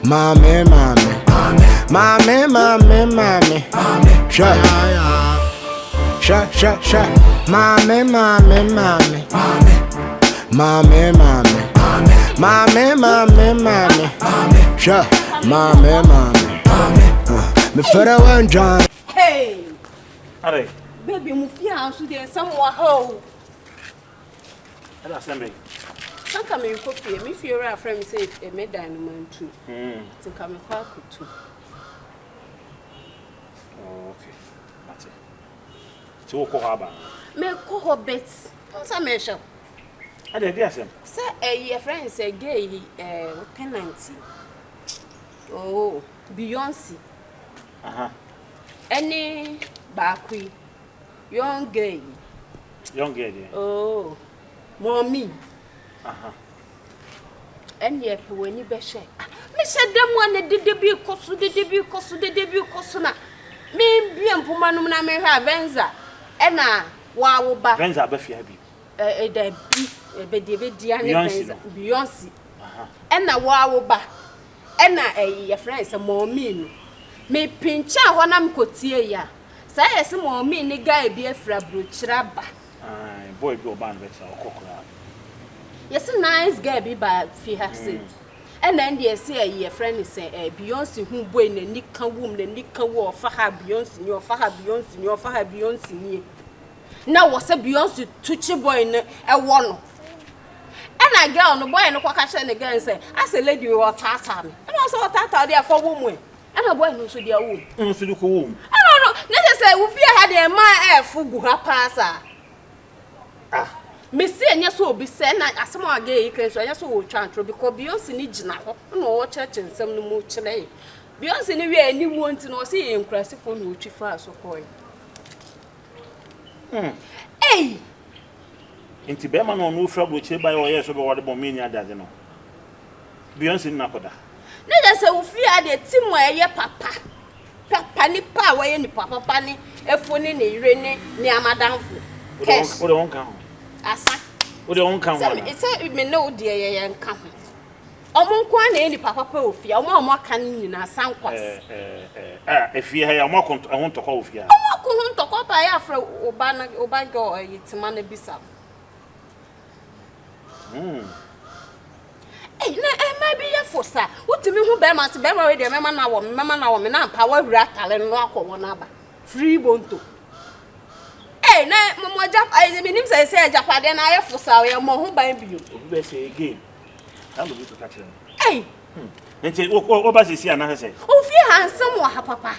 Maame, maame. Maame, maame, maame. Hwɛ. Hwɛ, hwɛ, hwɛ. Maame, maame, maame. Maame, maame. Maame, maame, maame. Hwɛ. Maame, maame. Mefɛrɛ wandwan. Hey! Adɛn? Baby, mo fie ha nso deɛ nsɛm wɔ ha o. Ɛna asɛm bɛn? Sɛ nka merekɔ fie, me fie wura frɛ me sɛ me dan no mantu. Nti nka mekɔ akɔtu. Oh, okay. Mate. Nti wokɔ hɔ aba? Mekɔ hɔ bet. Wohu sɛ mehwɛ wo. Adɛn, ɛde asɛm? Sɛ ɛyi yɛfrɛ no sɛ gay yi ɛɛ wo tenant yi. Oh, Beyonce. Aha. Ɛne baako yi, young girl yi. Young girl deɛ. Oh, mommy. Aha. Ɛnneɛ pɛ w'ani bɛhwɛ. Ah, mehyɛ da mu a na dede bi kɔ so, dede bi kɔ so, dede bi kɔ so na membue mpoma no mu na mehwɛ a Venza ɛna wawo ba. Venza aba fie ha bi. Ɛ ɛ dabi, ɛbɛdi ɛbɛdi ane Beyonce Venza. no. Beyonce. Aha. Ɛna wawo ba. Ɛna ɛyi yɛfrɛ no sɛ mɔmii no. Mepinkyaa hɔ na mekɔtiei a, saa yɛ sɛ mɔmii ne guy bi afiri aburokyire aba. Ae, boy bi ɔbaa no bɛtena ɔkɔ koraa. Yɛse nice girl bi baa fie ha sei. Ɛna ɛnde yɛse ɛyi yɛfrɛ no sɛ ɛɛ Beyonce ho boy n'ani ka wom n'ani ka wom ɔfa ha Beyonce nie ɔfa ha Beyonce nie ɔfa ha Beyonce nie. Na wɔ sɛ Beyonce to kye boy no ɛwɔ no. Ɛna girl no boy no kɔka kyerɛ ne girl no sɛ asɛ lady wei ɔtaataa me. Ɛna ɔsɛ ɔtaataa deɛ fa wɔ mu ɛ. Ɛna boy no nso deɛ wɔ mu. Ɛna nso de kɔ wɔ mu. Ɛna ɔno ne kyɛ sɛ wo fie ha deɛ mmaa ɛɛfo gu ha paa saa. Ah. Mesi ɛnyɛ sɛ obi sɛ ɛna asɛm a girl yi ka nso ɛnyɛ sɛ ɔretwa ntorɔ because Beyonce ne gyina hɔ ɛna ɔrekyerɛkyerɛ nsɛm no mu kyerɛ yɛn. Beyonce ne wie aniwuo nti no ɔse yɛyɛ nkurasefoɔ na ɔtwi faa so kɔe. Hmm. Ei! Nti bɛrima no ɔno ofura burokyire baeɛ ɔyɛɛ sɛ ɔbɛware bɔ meni adade no Beyonce ne no akɔda. Ne kyerɛ sɛ wo fie ha deɛ ti mu a ɛyɛ papa papa nipa a wɔyɛ nipa papa ne efo ne ne yere ne ne amadamfo cash. Wode wo nka ho. Asa. Wode wo nka ho ana? Sɛ me ne wo deɛ yɛ yɛn nka ho. Ɔmo nko ara na ɛyɛ nipa papa wɔ fie ɔmo a ɔmo aka no nyinaa sankwas. Ɛɛ efie ha yi ɔmo ako ɛho ntɔkwa wɔ fie ha. Ɔmo ako ho ntɔkwa paa yɛ afrɛ wo ba no wo ba girl ɛyi tema no bisa no. Hmm. Ei na ɛma bi yɛ fo sa wotumi hu bɛrima sɛ bɛrima wei deɛ mɛma no awɔ me mɛma no awɔ me na ampa wahuri atare no akɔ wɔn aba free bonto. Ei na mo mo agya ɛyi menim sɛ sɛ agyapadeɛ no ayɛ fo sa ɔyɛ mmɔ ho ban bio. Obi bɛ sɛ again. Saa na obi kɔka kyerɛ no. Ei! Hmm. Nti woba sisi anaasɛ sɛ? Ofie ha nsɛm wɔ ha papa.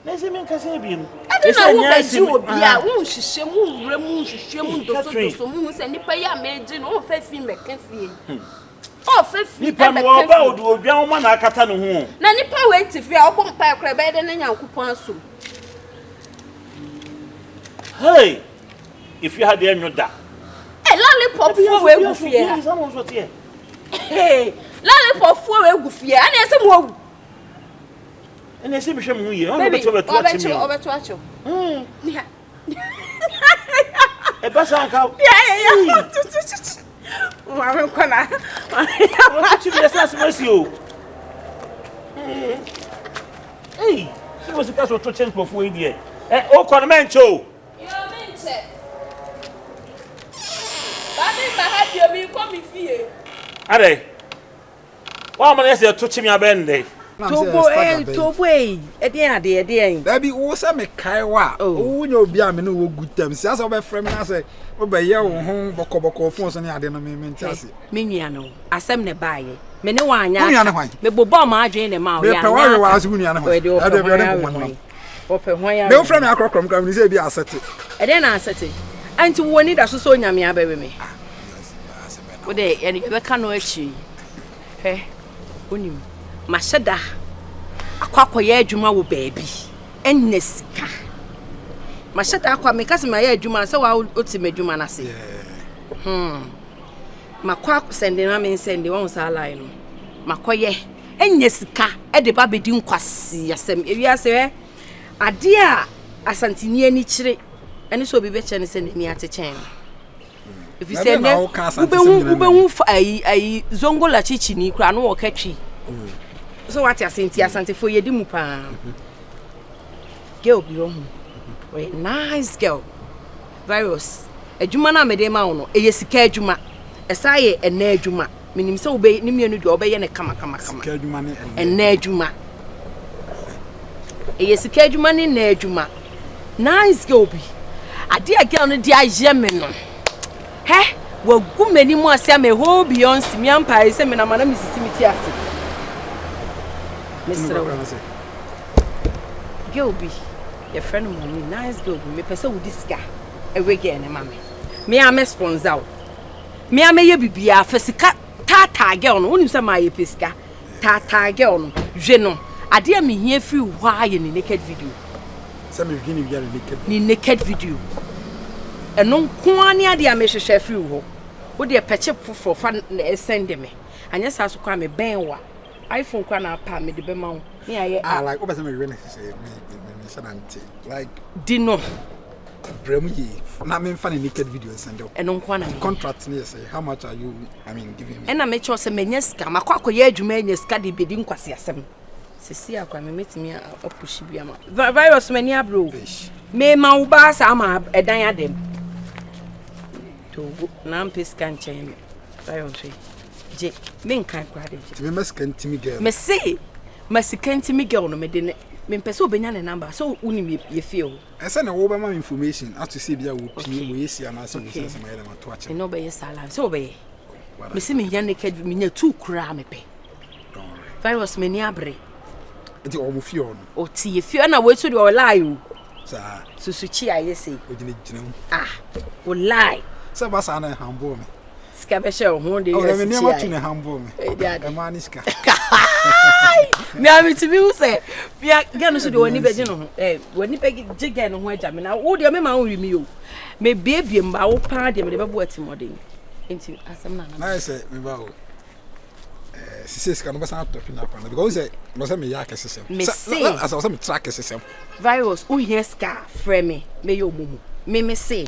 Na ɛsɛ menkasa bi no. Ɛde na wobɛgye obi a wonhyehyɛ mu nwura mu nhwehwɛ mu ndosodoso mu hu sɛ nipa yi a megye no ɔmfa fi mmɛka fie yi. Hmm. Ɔmfa fi nipa no ɛbɛka ɔba fie. ɔde odwan ma na akata ne ho. Na nipa wei te fie a ɔbɔ mpae koraa ɛbɛyɛ dɛ ne Nyankopɔn asom. Hey! Efie ha deɛ nwo da. Hey, lollipop fuo wei gu fie ha. Hey, lollipop fuo wei gu fie ha. Ɛna ɛsɛ mu awu. Ɛna ɛsɛ mehwɛ mu ho yie. Ɔno bɛtɔ bɛto akyi mi. Ɔbɛto akyi. Ɛba saa nka. Ya ya ya. Maame nkɔ na. Ɔbɛto mi ɛsɛ asɛm asi o. Ei, sɛ wɔ sika so to kyɛ nkurɔfoɔ yi deɛ. Ɛ, wokɔ no mɛnkyɛ o. Yoo me nkyɛ. Ba me mma ha bio me kɔ me fie. Adɛn? Woama no yɛ sɛ ɛto kye me abɛyɛ no dɛn? Tobo eh, tobo eh, ɛdeɛn adeɛ, ɛdeɛn. Dabi, wo sɛ mekae wo a, oh. wo nyɛ obi a me ne wo good terms. Sɛ asɛ wobɛfrɛ me na sɛ wobɛyɛ wo ho bɔkɔbɔkɔ phone so ne ade no me mente ase. Me nua no, asɛm na ɛbaayɛ. Me ne wo anyɛ aka. Wo nua ne hwan? Mebobɔɔ m'adwene ne ma wo, yɛ anyɛ aka. Mepɛ w'awe w'ase wo nua ne hwan? Ɛde ɔpɛ hwan awe hwan? Wɔpɛ hwan awe? Me wofrɛ me akorɔkorɔ me koraa menim sɛ ebi asɛte. Ɛdeɛn na asɛte? Ɛnti wo ani da so sɛ Onyame abɛwe me? Wo deɛ yɛbɛka no akyiri yi. Hwɛ, wonim, mahyɛ da akɔ akɔyɛ adwuma wɔ baabi anya sika. Mahyɛ da akɔ, meka sɛ mayɛ adwuma sɛ wa wote m'adwuma no ase. Hmm. Makɔ sɛnde ma me nsɛnde wɔn saa line no. Makɔyɛ anya sika de ba bɛdi nkwaseasɛm. Ewiase hɛ, adeɛ a Asanteni ani kyere ɛne sɛ obi bɛkyerɛ no sɛ n'ani ate kyɛn no. Ɛfiri sɛ nnɛ wobɛhu wobɛhu ayi ayi zongo la kyikyini koraa no wɔka twi. So wate ase nti Asantefoɔ yɛdi mu paa. Girl bi wɔ ho. Ɔyɛ nice girl. Virus. Adwuma no a mede ma wo no, ɛyɛ sika adwuma. Ɛsan yɛ ɛnɛ adwuma. Menim sɛ wobɛyɛ ne mmienu deɛ wobɛyɛ no kama kama kama. Sika adwuma ne ɛnɛ. Ɛnɛ adwuma. Ɛyɛ sika adwuma ne ɛnɛ adwuma. Nice girl bi. Adeɛ a girl no de ayɛ me no. Hɛ! Wagu m'anim ase ama ɛhɔ Beyonce me ampa ayɛ sɛ menam a na mesisi me ti ase. Mesrɛ wo. Girl bi, yɛfrɛ no Moni, nice girl bi, mepɛ sɛ wode sika ɛwe girl no ma me. Me a mɛ sponsor wo. Me a mɛyɛ biribiara, fa sika taataa girl no, wonim sɛ maa yɛpɛ sika. Taataa girl no, hwe no. Adeɛ a mehia firi wo hɔ ara yɛ ne naked video. Sɛ me hwe ne wia ne naked video. Ne naked video. Ɛno nko ara ne adeɛ a mehwehwɛ afiri wo hɔ. Wo deɛ pɛ chip foforɔ fa na send me. Anyɛ saa so koraa mebɛn wo a, iPhone koraa na apɛ a mede bɛma wo. Ne ayɛ. Ah like wopɛ sɛ mehwe ne hyehyɛ me me me hyɛ nante like. Di no. Brɛ mu yie na memfa ne naked video nsɛnde wo. Ɛno nko ara na mehia. Contract ne yɛ sɛ how much are you I mean giving me. Ɛna mekyerɛ wo sɛ manya sika makɔ akɔyɛ adwuma anya sika de bɛdi nkwaseasɛm. Sisi akwa me metumi apushi bi ama. Virus m'ani abere o. Mema wo baa saa ma ɛdan adam. Togo na mpɛ sika nkyɛn me. Virus hwɛ. Gye me nkan koraa de gye. Tumi ma sika ntimi girl. Me se ma sika ntimi girl no me de ne me mpɛ sɛ obenya ne number sɛ wonim yɛ fie hɔ. Ɛsɛ na wo bɛma me information ato sɛ bi a wɔ pie wɔ yɛ si anaasɛ wɔ si asɛm ayɛ dɛm ato akyɛ. Ɛna ɔbɛyɛ saa la sɛ ɔbɛyɛ. Me se menya naked menya tu koraa mepɛ. Virus m'ani abere. Nti ɔwɔ mo fie hɔ no. Ɔte yɛ fie ɛna wei so deɛ ɔlae o. Saa. Susu kyi ayɛ sei. Ogyina gyina mu. Ah ɔlae. Sɛ ba saa na ɛhambo me. Sika bɛhyɛ wo ho de yɛ susu kyi ayɛ. Nneɛma tu na ɛhambo me. Ɛmaa ne sika. Mea metumi hu sɛ mea gɛ no so deɛ w'ani bɛgye ne ho ɛɛ w'ani bɛgye gɛ no ho agya me na wo deɛ mema wo nwi mi o mebiebie mba wo paa deɛ mede bɛbɔ atimɔden nti asɛm na na yɛ sɛ meba o. Eh, sise sika no bɛsan atɔ hwene akwa no because sɛ wɔ sɛ meyɛ akɛsesɛm mese asɛ wɔ sɛ metra akɛsesɛm virus wohia sika frɛ me mɛyɛ ɔmo mu me mese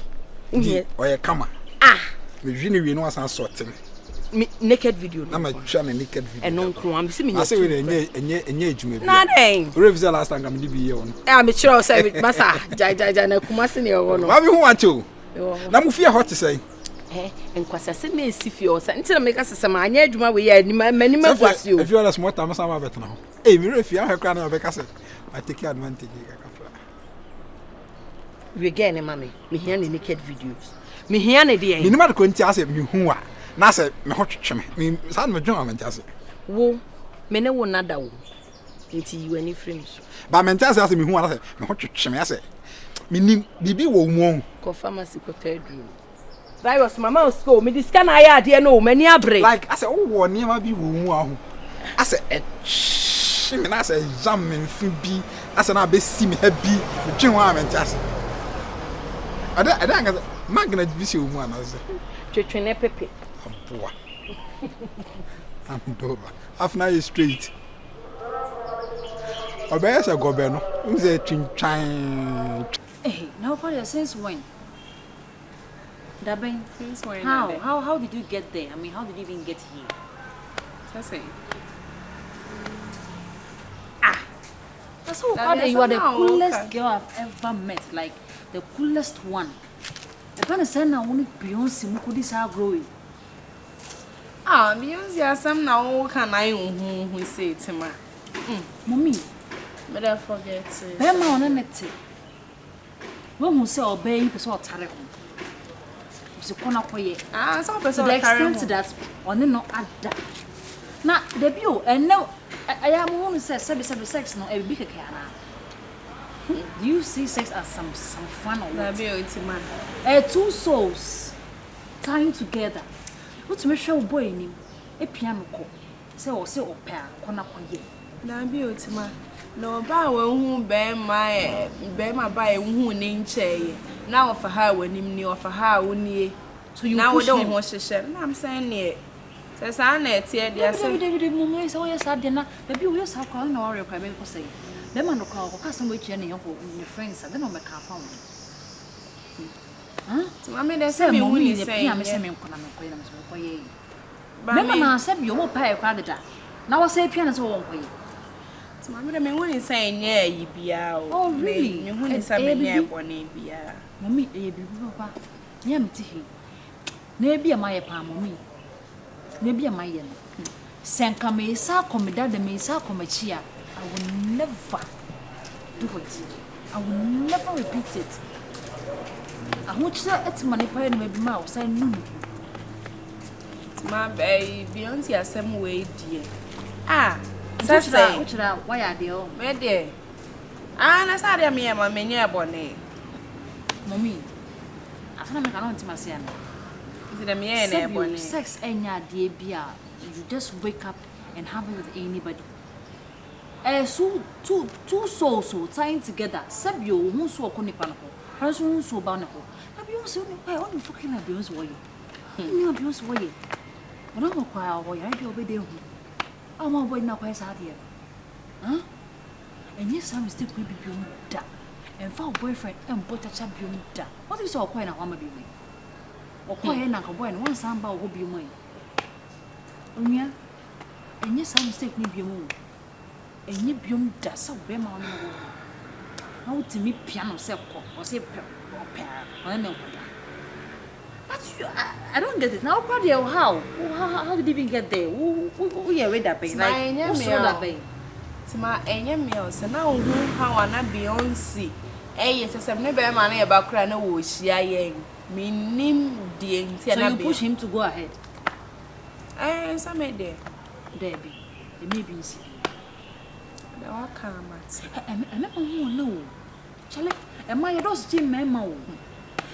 wohia ɔyɛ kama ah mehwe ne wie no wasan sɔte me me naked video no na matwa ne naked video ɛno nko a mese menya ase wei ɛnyɛ ɛnyɛ ɛnyɛ adwuma bi na dɛn owurɛ fi sɛ last time ka mede bi yɛ wo no ɛ a mekyerɛ wo sɛ masa gyaegyaegya na akuma se ne ɛwɔ no ma me ho wakyɛ o na mo fie hɔ te sɛn Eh, nkwasasɛm na esi fie hɔ sa nti na meka sɛ sɛ manyɛ adwuma wei a anim m'anim agu ase o. Efi hɔ na small time san ba bɛtena hɔ. Ee, mi werɛ fi ahwɛ koraa na ɔbɛka sɛ ma take advantage kakra. Wie gɛɛ ne ma me, mehia ne naked videos. Mehia ne deɛ. Menim ade koro nti asɛ mehu a na asɛ me ho twetwe me. Saa na medwen a mente ase. Wo, me ne wo nna da o. Nti yi w'ani firi me so. Ba mente ase asɛ mehu a na asɛ me ho twetwe me asɛ menim biribi wɔ wo mu ɔho. Kɔ pharmacy kɔtɔ aduro. Virus mama wo sika o mede sika na ayɛ adeɛ no o m'ani abere. Like asɛ wowɔ nneɛma bi wɔ wo mu aho asɛ ɛtwe me na asɛ ɛyam me mfe bi asɛ na abɛsi me ha bi metwe ho a mente ase ɛdɛ ɛdɛ ankasa magnet bi hyɛ wo mu anaasɛ. Twetwe ne pepe. Aboa andoba afena yɛ straight ɔbɛyɛ sɛ gɔbɛ no n sɛ twintwan. Hey, now for since when? Dabɛn? Since when How? na dɛn? How how did you get there? I mean, how did you even get here? Sɛ sɛn? Ah! That's so Dabi, you are the asɛm a coolest woka. girl I've ever met. Like the coolest one. Ɛba ne sɛ na wo ne Beyonce mu kɔdi saa agorɔ wei. Ah, Beyonce asɛm na woka na ayɛ huhuhu sei tema. Mommy, Me dɛ forget it. bɛrima a ɔne ne te Woahu sɛ ɔbaa yi pɛ sɛ ɔtare ho. Ɔsi kɔ na kɔyɛ. Ah, sɛ ɔpɛ sɛ To the ɔtare ho. extent that ɔne no ada. Na dabi o, ɛnɛ ɛyɛ a mo hu no sɛ sɛbi sɛbi sex no ɛyɛ biribi kɛkɛ anaa? Do you see sex as some some fun or what? Dabi o, ti ma. Ɛyɛ two souls tying together. Wotumi hwɛ wo boy anim, epia no kɔ. Sɛ ɔse ɔpɛ a, kɔ na kɔyɛ. Dabi o Tima, na ɔbaa a wahu bɛɛma ɛ, bɛɛma ba a wohuu ne nkyɛeɛ, na ɔfa ha a w'anim nie, ɔfa ha a wo nie, So you na push wode wo him? ho hyehyɛ no, na I'm saying neɛ, sɛ saa na ɛteɛ deɛ Dabi sɛ. dabi dabi dabi mom sɛ woyɛ saa deɛ na dabi woyɛ saa koraa wo na wareɛ koraa ɛbɛkɔ sɛn? Bɛɛma no koraa ɔkɔka asɛm wei kyerɛ ne yɔnko ne friends a dɛn na ɔbɛka afa wo ho? Huh? Tima me deɛ sɛ Sɛ mehu mom ne yi sɛ pia me sɛ nyɛ. menkɔ na menkɔyɛ na mesɛ mekɔyɛ yi. Ba Bɛɛma me. no sɛ bi ɔmo pae koraa deda na wɔsɛ pia no sɛ wɔnkɔyɛ. Nti maame dɛ mehu ne sɛ ɛnyɛ ayi biara o. Oh really? Mehu ne sɛ menyɛ bɔne biara. Mɔmi ɛyɛ biribi papa. Me a mete ha yi, na ebi a mayɛ paa mɔmi. Na ebi a mayɛ no. Sɛ nka meresan akɔ me dada, meresan akɔ m'akyi a, I will never do it. I will never repeat it. Ahokyerɛ ɛte ma nipa yɛ nneɛma bi ma ɔsan nu ne ho. Ma ɛyi Beyonce asɛm wei deɛ. Ah, sɛ sɛ. Wokyerɛ a wayɛ adeɛ o. Me deɛ. Ah, na sɛ adeɛ meyɛ ma menyɛ bɔne. Mɔmi, asɛm na meka na ɔnte m'ase ana? Nti dɛ meyɛɛ na ɛyɛ bɔne. Sɛbi sex ɛnyɛ adeɛ bi a you just wake up and have it with anybody. Ɛyɛ so two two souls o tying together. Sɛbi o, wo ho nsuo ɔkɔ nipa no hɔ, ɔno nso ho nsuo ba ne hɔ. Na Beyonce wo nipa ɔne fucking na Beyonce wɔyɛ. Ɔne Beyonce wɔyɛ. Ɔno ama kɔ a ɔyare bi a ɔbɛda ehu. A ɔma ɔbɔ nyina kɔyɛ saa adeɛ no. Huh? Ɛnyɛ saa mistake wei bi biom da. Ɛmfa wo boyfriend ɛmbɔ kyakya biom da. What if sɛ ɔkɔɛ na wama biom ɛ? Ɔkɔɛ na nka boy no wansan ba wɔ hɔ biom ɛ? Onua, ɛnyɛ saa mistake no biom o. Ɛnyɛ biom da sɛ wo bɛrima wo ne no wɔ hɔ na wotumi pia no sɛ kɔ, ɔse pɛ, ɔpɛ a, ɔne ne nkɔda. But you, I, I don't get it. Now, wokora deɛ, how? How, how did you even get there? Wo, wo, wo yɛ reda bɛn? Like, wo soro da bɛn? Tima, ɛnyɛ me o. Sɛ na wohu how a na Beyonce ɛyɛ sɛ sɛ me ne bɛrima no yɛ ba koraa na wɔhyia yɛn. Mennim deɛ nti a na So you push him to go ahead? Ɛɛ, sɛ me deɛ. Daabi, ɛmɛ bi nsi bi. Na waka amate. Ɛmɛ ma ho ɔna o. Kyale, ɛma yɛ dɔɔso kye mmarima o.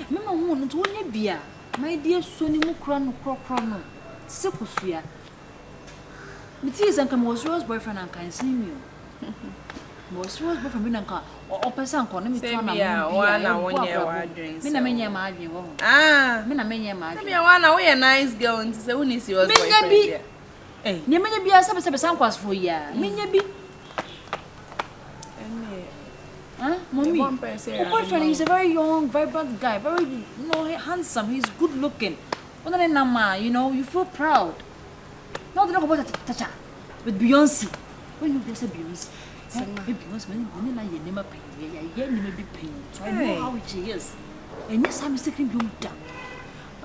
Mmarima ho ɔno nti wonyɛ bi a, ma yɛde asuo ne mu kora no korɔkorɔ no. Te sɛ kosua. Me ti sɛ nka mewɔ serious boyfriend anka nsene mi o. Mewɔ serious boyfriend bi na nka ɔpɛ sɛ anka ɔne me to anamon bi a ɛbɔ abrabɔ. Me na menyɛ m'adwene wɔ ho. Ah. Me na menyɛ m'adwene. Sɛ bia wa na woyɛ nice girl nti sɛ wonni serious boyfriend. Menya bi. Nea menya bi a sɛ sɛ saa nkwasofo yi a menya bi. Huh? Mommy, your boyfriend he's a very young, vibrant guy, very you know, handsome, he's good looking. Wọ́n ní nama, you know, you feel proud. Náà wọ́n ti kọ́ bọ́ chacha with Beyonce. Wọ́n yóò bí ẹsẹ̀ Beyonce. Beyonce, wọ́n ní náà yẹ nneɛma pɛn, yɛ yɛ nneɛma bi pɛn. So I know how she is. Ɛnyɛ saa mistake ni bi mu da.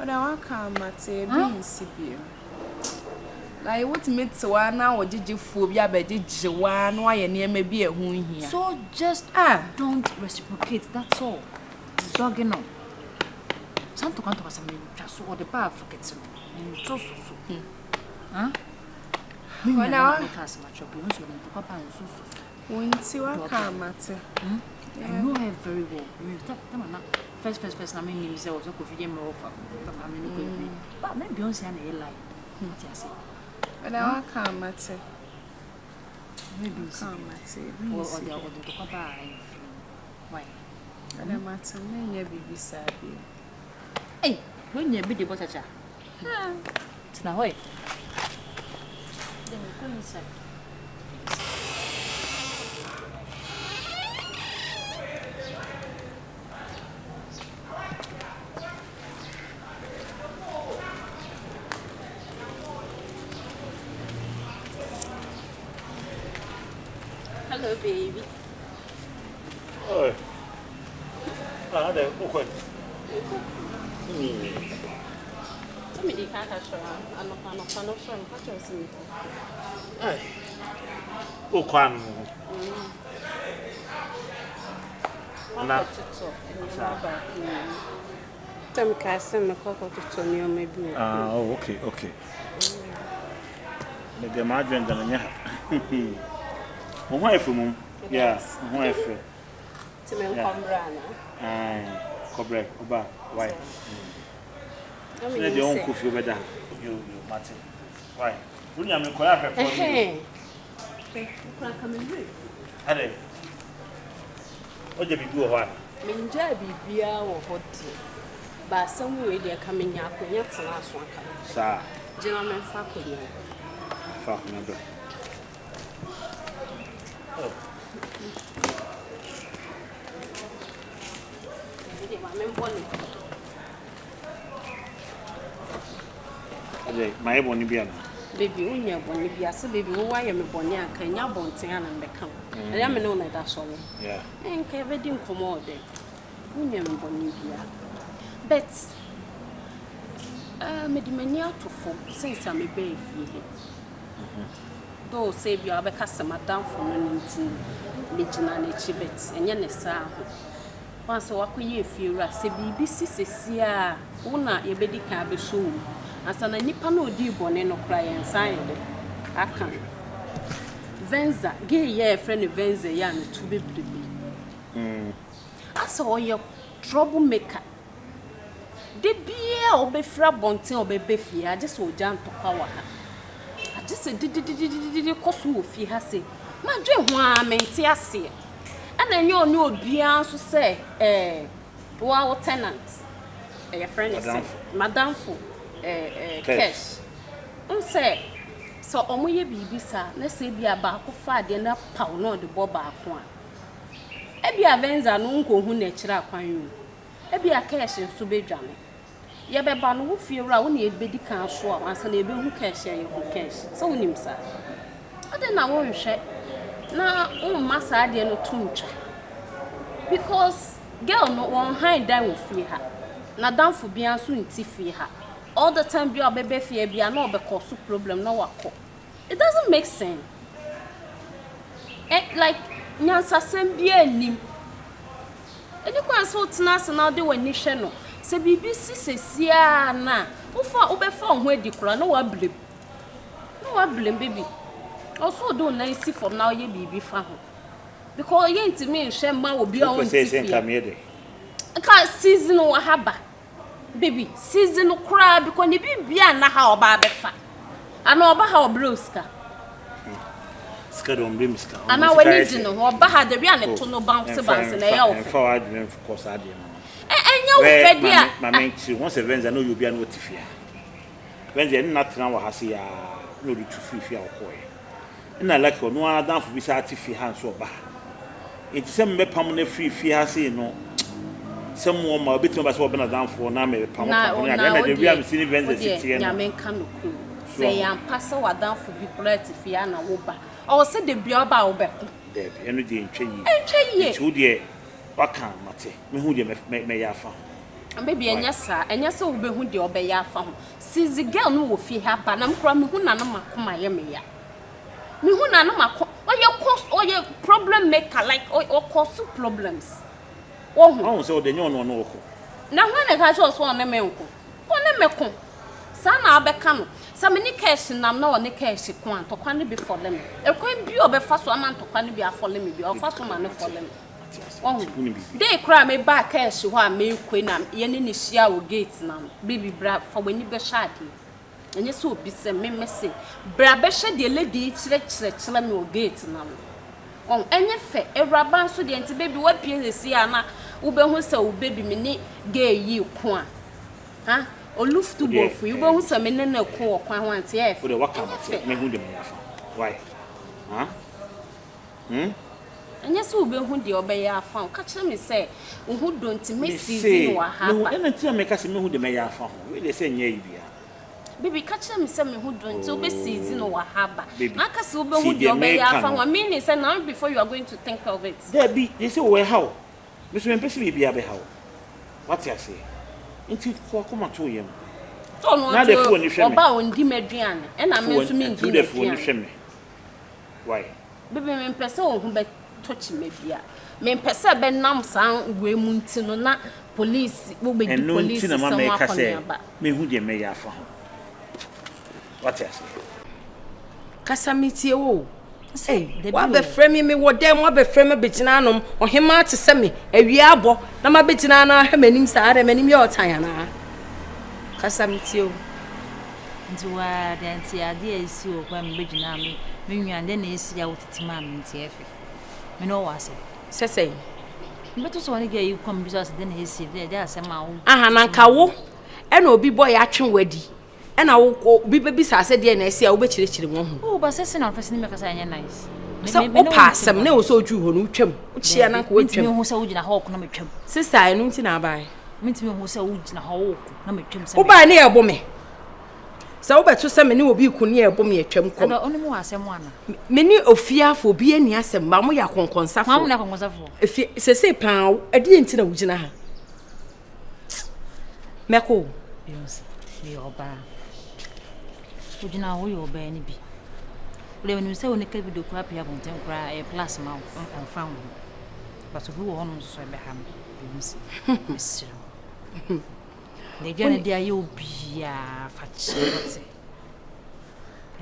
Ɔda waka amate ebi nsi bio. Like wotumi te hɔ ara na ɔgyegyefoɔ bi abɛgyegye wo ara na wayɛ nneɛma bi a ɛho nhia. So just ah. don't reciprocate, that's all. Dɔge no. Saa ntɔkwa ntɔkwa sɛ mentwa so ɔde ba afɔkɛte no mentwa so so. Huh? Me nua na meka asɛm akyerɛ Beyonce ɔde ntɔkwa ba nso so so. Wo nti waka amate. Hmm? I know her very well. Me tama na first first first na me nim sɛ ɔsɛ Kofi gye me ɔfa papa me ne kɔ Ba me Beyonce na ɛyɛ lie. Wote ase? Ɔda waka amate. Maybe nsi. Ɔde ɔde ntɔkwa ba a ɛmfiri. Why? Ɔda mate menyɛ biribi saa bio. Ei, wonya bi de bɔ kyakya. Tena hɔ ɛ. Then we go inside. Hello, baby. Oi. Ah, there, okay. Sɛ mede ka ka kyerɛ anɔpa anɔpa no sɔre meka kyerɛ sɛ mekɔ. Ai. Wokɔ ano. Na totɔ nneɛma baako mmienu. Sɛ mekaa sɛ mekɔ akɔtotɔ nneɛma bi wɔ kurom. Ah, oh, okay, okay. Me deɛ m'adwene da no nyɛ ha. Wo ho ayɛ fɛ mom. Yeah, wo ho ayɛ fɛ. Nti me nkɔ mbrɛ ana? Aye, kɔ brɛ, ɔba, why? Sɛ deɛ ɔnkɔ fie ɔbɛda. Yo, yo, mate. Why? Wo nua me nkɔyɛ ahwɛfoɔ no. Ɛhɛn. Hwɛ, wokura nka me werɛ fi. Adɛn? Wogya biribi wɔ hɔ ana? Mengyaa biribiara wɔ hɔ deɛ, but asɛm wei deɛ ka menya akonnwa tenaa so anka mepɛ. Saa. Gyina memfa akonnwa yi. Fa akonnwa bra. Oh. Ɛdeɛ ma membɔ ne. Adɛn, mayɛ bɔne bi ana? Baby wonyɛɛ bɔne biaa sɛ baby wo wayɛ me bɔne a nka ɛnyɛ abɔnten a na mebɛka wo ɛnyɛ me ne wo na ɛda sɔre eh nka yɛbɛdi nkɔmmɔ wɔ dɛm wonyɛɛ me bɔne biaa but eh mede m'ani ato fam since a mebɛɛ fie he though sɛ ebia wobɛka sɛ m'adamfo no no nti megyina n'akyi but ɛnyɛ ne saa ho Woahu sɛ woakɔyɛ efiewura. Sɛ biribi si seesei a, wo na yɛbɛdi kan abɛsɔ wo mu ansa na nipa no a ɔdii bɔne no koraa yɛn nsa ayɛ dɛ aka no. Venza, gay yi a yɛfrɛ no Venza yi a ne to bebrebe yi, asɛ ɔyɛ trouble maker. Da biara a ɔbɛfiri abɔnten a ɔbɛba fie ha, gye sɛ ɔgya ntɔkwa wɔ ha. Agye sɛ didididididi kɔ so wɔ fie ha sei. Madwen ho ara mente aseɛ. Ɛna ɛnyɛ ɔne obiara nso sɛ ɛɛ wo ara wo tenant, yɛfrɛ no sɛn, madamfo ɛɛ Cash. Wohu sɛ sɛ wɔyɛ biribi saa na sɛ ebia baako fa adeɛ na paw na ɔde bɔ baako a, ebia Venza no wonkɔhu no akyiri akwan o. Ebia Cash nso bɛdwane. Yɛbɛba no, wo fiewura, wo na yɛbɛdi kan asoa wo ansa na yɛbɛhu cash a yɛhu cash. Sɛ wonim saa? Adɛn na wonhwɛ na womma saa adeɛ no to ntwa? Because girl no, wɔnhan dan wɔ fie ha. N'adamfo biara nso nte fie ha. All the time biara ɔbɛba fie ha biara na ɔbɛkɔ so problem na wakɔ. It doesn't make sense. Eh, like, nyansasɛm biara nnim. Ɛni kwan sɛ wotena ase na wode w'ani hwɛ no. Sɛ biribi si seesei ara no a, wofa wobɛfa wo ho adi koraa na woablame. Na woablame baby. Ɔwɔ sɛ wode wo nan si fam na woyɛ biribi fa ho. Because yɛntumi nhwɛ mma obi a Wopɛ ɔnte sɛ sɛ fie. nka meyɛ dɛ? Nka season wɔ ha ba. Baby, season koraa because ne biribiara nna ha a ɔba abɛfa. Anaa ɔba ha a ɔbrɛ wo sika. Sika de ɔmbrɛ me sika. Anaa w'ani gye ne ho. Ɔba ha the way a ne to no bounce bounce na ɛyɛ wo fɛ. Ɛmfa w'adwene nkɔ saa adeɛ no ho. Ɛ ɛnyɛ wo fɛ deɛ a. Maame nkyere ho sɛ Venza na ɔyɛ obi a na ɔte fie ha. Venza yɛne no atena wɔ ha sei ara na ɔde tu firii fie a ɔkɔeɛ. Nna Lucky ɔno ara adamfo bi saa tse fie ha nso ɔba ha. Ntsi sɛ mebɛpam no efir fie ha sei no, sɛ mowɔ mma a, obetumi aba sɛ ɔbɛn n'adamfo hɔ na mebɛpam Na pam no ne ade. na Nna wo the way a deɛ, mesi ne wo Venza si deɛ, tseɛ no, Nyame nka nokorɛ o, so sɛ ɛyɛ ɔho. ampa sɛ w'adamfo bi koraa te fie ha na wo ba, ɔwɔ sɛ da biara ɔba a wobɛko. Daabi, ɛno deɛ ɛntwa yie. Ɛntwa yie. Nti wo deɛ, woaka a, mate. Mɛhu deɛ mɛ, mɛyɛ afa ho. Baby, Why? ɛnyɛ saa. Ɛnyɛ sɛ wobɛhu deɛ ɔbɛyɛ afa ho. Since girl no wɔ fie ha ba na me koraa mehu no a na m'akoma yɛ me ya. Mehu no a na m'ako ɔyɛ kɔ ɔyɛ problem maker like ɔkɔ so problems. Wohu? Wahu sɛ ɔde ɛnyɛ ɔno ɔne wo ko. Na hwan na ɛka kyerɛ wo sɛ ɔne me nko? Ɔne me ko. Saa na abɛka no. Sɛ me ne Cash nam na ɔne Cash ko a, ntɔkwa no bi fɔle me. Ɛkwan bi a ɔbɛfa so ama ntɔkwa no bi afɔle me biara, ɔfa so ma no fɔle me. Wahu? Day koraa a mebaa Cash hɔ a merekɔ yi na yɛne no hyiaa wɔ gate no ano. Baby bra fa w'ani bɛhwɛ adeɛ. Ɛnyɛ sɛ obi sɛ me mese bra bɛhwɛ deɛ lady yi kyerɛkyerɛ kyerɛ me wɔ gate no ano. Wahu? Ɛnyɛ fɛ. Awuraba nso deɛ nti baby woapue seesei a na wobɛhu sɛ wo baby me ne gay yi reko a. Ha? Oluftu bɔfo yi wobɛhu sɛ me ne no reko wɔ kwan ho a nti ɛyɛ fɛ. Ɛnyɛ fɛ. Mehu deɛ mɛyɛ afa. Why? Ha? Hmm? Ɛnyɛ sɛ wobɛhu deɛ ɔbɛyɛ afa ho. Ka kyerɛ me sɛ wo ho dɔ nti mɛ season wɔ ha Mese, ba. ɛna nti na meka sɛ mɛhu deɛ mɛyɛ afa ho. Wei deɛ sɛ nyɛ ayi biara. Baby, ka kyerɛ me sɛ me ho dɔ nti wobɛ season wɔ ha ba. Baby, Na aka sɛ wobɛhu tie deɛ deɛ ɔbɛyɛ meka afa no. ho a, meaning sɛ now before you are going to think of it. Daabi, deɛ sɛ wɔ ɛha wo. Me nso mempɛ sɛ biribiara bɛha wo. Wate aseɛ? Nti fa w'akoma to wo yam. Sɛ ɔno Na ɔte deɛ fa w'ani hwɛ me. ɔba a ɔndi m'aduane, ɛna me nso mendi Fa w'ani n'aduane. hwɛ me. Why? Baby mempɛ sɛ wo ho bɛtɔ kyima bia. Mempɛ sɛ ɛbɛnam saa wei mu nti no na police wobɛdi Ɛno police nti na ma sɛm meka sɛ akɔneaba. mehu deɛ mɛyɛ afa ho. Wate aseɛ? Kasa metie wo o. Ei, woabɛfrɛ me mewɔ dɛm woabɛfrɛ me abɛgyina anom ɔhemaa te sɛ me awia abɔ na mabɛgyina ano ahwɛ m'anim saa dɛ m'anim yɛ ɔtan anaa? Kasa metie wo. Nti waa deɛ nti adeɛ a esi wɔ kwan mu bɛgyina me me nua deɛ na esi a wotete maa me nti ɛfɛ me ne ɔwɔ asɛm. Sɛ sɛn? Mbɛto sɛ wɔne gya yi kɔm bi sɛ ɔsɛ deɛ na esi deɛ deɛ asɛm a wo. Aha na nka wo ɛna obi bɔ yɛ atwe wadi ɛna wo obi bɛbisa sɛ deɛ na esi a wobɛkyerɛkyerɛ mu ho. Oh ba sɛ sɛ na ɔfɛ sɛ ne mɛkasa ɛnyɛ nice. Sɛ wopɛ asɛm na ɛwɔ sɛ oduru hɔ no wotwam wokyia na nka wotwam. Mentumi hu sɛ wogyina hɔ ɔko na metwam. Sista ɛno nti na abae. Mentumi hu sɛ wogyina hɔ woko na metwam sɛ. Wobae ne yɛbo me. Sɛ wobɛto sɛ me ne obi reko ne ɛbɔ me atwam kɔm. Ɛdɔ, wo ne mu wɔ asɛm ana? Me ne ofiafo obi ani asɛm ba mo yɛ akɔnkɔnsafo. Wɔn na akɔnkɔnsafo. Efi sese paa ɛdeɛ nti na wogyina ha. Mɛkɔ o. Beyonce, meyɛ ɔbaa. Wogyina hɔ woyɛ ɔbaa no bi. Wode menim sɛ wo ne ka video koraa pii abɔnten koraa ɛyɛ plus ma wo ɛmfa wo ho. But obi wɔ hɔnom nso so ɛbɛha no. Beyonce, mesrɛ wo. Na adwa no de ayɛ obiara fa kyerɛ wote.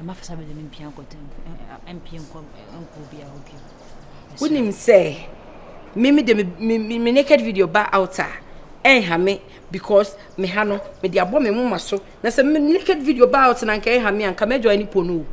Ɛma fa saa video no mpia nkɔ mpie nkɔ nkɔ obiara hɔ bio. Wonim sɛ me me de me me me naked video ba out a ɛnha me because me ha no me de abɔ me moma so na sɛ me naked video ba out na nka ɛnha me a nka mɛjoin ne po no o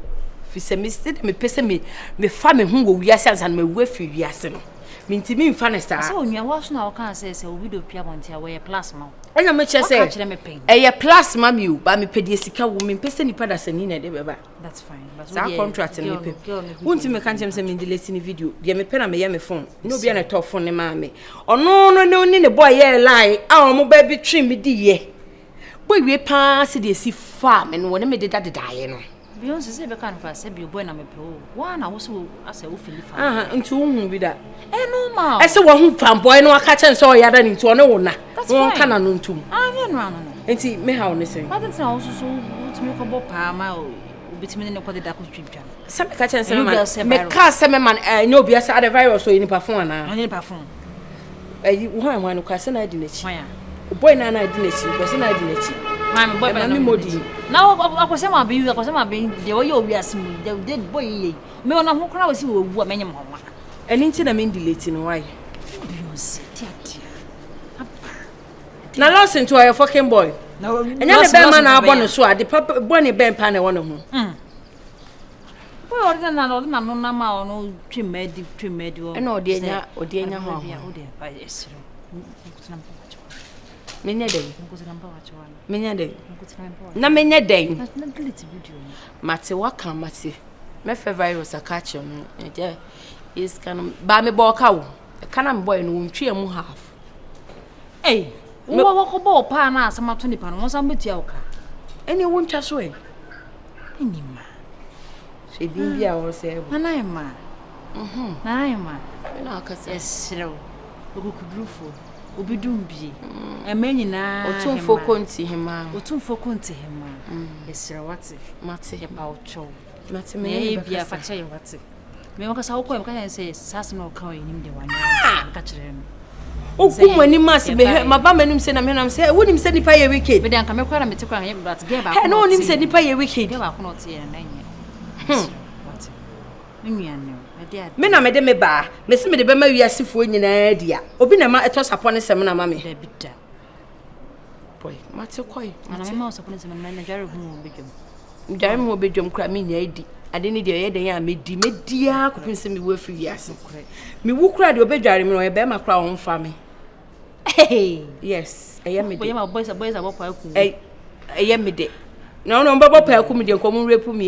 fi sɛ me sɛ de mepɛ sɛ me mefa me ho wɔ wiase ansa na mawu afiri wiase no mentumi mfa no saa. Sɛ onua wo so na wɔkaa sɛ sɛ wo video pia abɔnten a wɔyɛ plus ma wo. Ɛna mekyerɛ sɛ ɛyɛ plus ma me o ba mepɛ deɛ sika wɔ mempɛ sɛ nipa dasani na ɛde bɛba. That's fine. But saa contract no mepɛ. Wontumi meka nkyɛm sɛ mendelete ne video deɛ mepɛ na meyɛ me phone ne obi a na ɛtɔ phone ne maa me ɔno no ne ne ne boy yɛɛ lie a wɔn ba bi twe me di yɛ bɔ wie paa sɛ deɛ esi faa me no wɔne me deda dedaeɛ no. Beyonce sɛ bɛka no koraa sɛ bio boy na mepɛ o woa na wo sɛ asɛ wo fili fa aha nti wo hu bi da eh normal ɛsɛ wɔ ho fan boy no aka kyɛn sɛ ɔyɛ ada ne nti ɔne wo na wɔn ka na no ntum ah nyɛ no ano no nti me ha wo ne sɛn wate ntina wo soso wotumi kɔbɔ paa ma obitumi ne ne kɔde da kɔtwitwa no sɛ meka kyɛn sɛ mema meka sɛ mema ɛnyɛ obi asɛ ada virus ɔyɛ nipa fon anaa ɔnyɛ nipa fon Ayi hwan hwan no kora sɛ na adi n'akyi. Hwan a? Boy na na adi n'akyi kora sɛ na adi n'akyi. Hwan me boy na me modi. Na akɔsɛ ma abi akɔsɛ ma abi deɛ ɔyɛ owi ase mu deɛ deɛ boy yi yɛ me ɔna ho kora ɔsi wɔ wu a mɛnyɛ mo ho. Ɛni nti na me delete no why? Beyonce di adeɛ aba. Na Lawson nti ɔyɛ fucking boy. Ɛnyɛ ne bɛrima na abɔ ne so a de papa bɔ ne bɛn pa na ɛwɔ ne ho. Boy ɔde na ɔde na no nam a ɔno twe mmaa di twe mmaa di ɛna ɔde anya ɔde anya ho ahoɔ menyɛ dɛn menyɛ dɛn na menyɛ dɛn mate waka mate mɛfɛ virus aka akyerɛ no ɛgya yɛ sika no baa mebɔ ɔka wo ɛka na mebɔɛ no wɔntwea mu half Ei, wo wa wakɔbɔ wo paa na asɛm ato nipa no, wɔn san bɛtua wo ka. Ɛne wo ntwa so ɛ. Ɛni ma. Hwɛ din bi a wɔsɛ ɛbɔ. Nana Emma. Mhm. Nana Emma. Ɛna akasa. Yɛserɛ wo. Okukudurufoɔ. Obi dum bie. Ɛmɛ nyinaa Otumfoɔ konti hema. Otumfoɔ konti hema. Yɛserɛ wate. Mate. Yɛpa wo kyɛw. Mate me ne bɛkasa. Bia fa kyɛ yɛ wate. Me wankasa wokɔ meka kyerɛ sɛ saa asɛm na ɔka wɔ anim de wanyɛ ade meka kyerɛ no. Wogu mu anim ase mehwɛ maba m'anim sɛ na menam sɛ wonim sɛ nipa yɛ wicked. Mede anka me koraa na mete koraa nyɛ but girl baako na ɔte. wonim sɛ nipa yɛ wicked. Girl baako na ɔte yɛ na nyɛ. Wate. Me nua ne mede ade. Me na mede me baa. Mese mede bɛma wiasefoɔ nyinaa di a. Obi na ma ɛtɔ sapɔ ne sɛm na ma me. Dabi da. Boy, mate kɔe. Mate. Ana mema wo sapɔ ne sɛm na dware ho wɔ bedwam. Medware me ho bɛdwam koraa mennya adi. Ade no deɛ ɛyɛ dɛn a mɛdi. Mɛdi ara kɔpem sɛ mewu afiri wiase. Mewu koraa deɛ ɔbɛdware me no ɔyɛ bɛrima koraa ɔmfa me. Yes, ɛyɛ me de. Ɛyɛ me de. Na ɔno ɔbɛbɔ paaku me deɛ nkɔm nrepu me.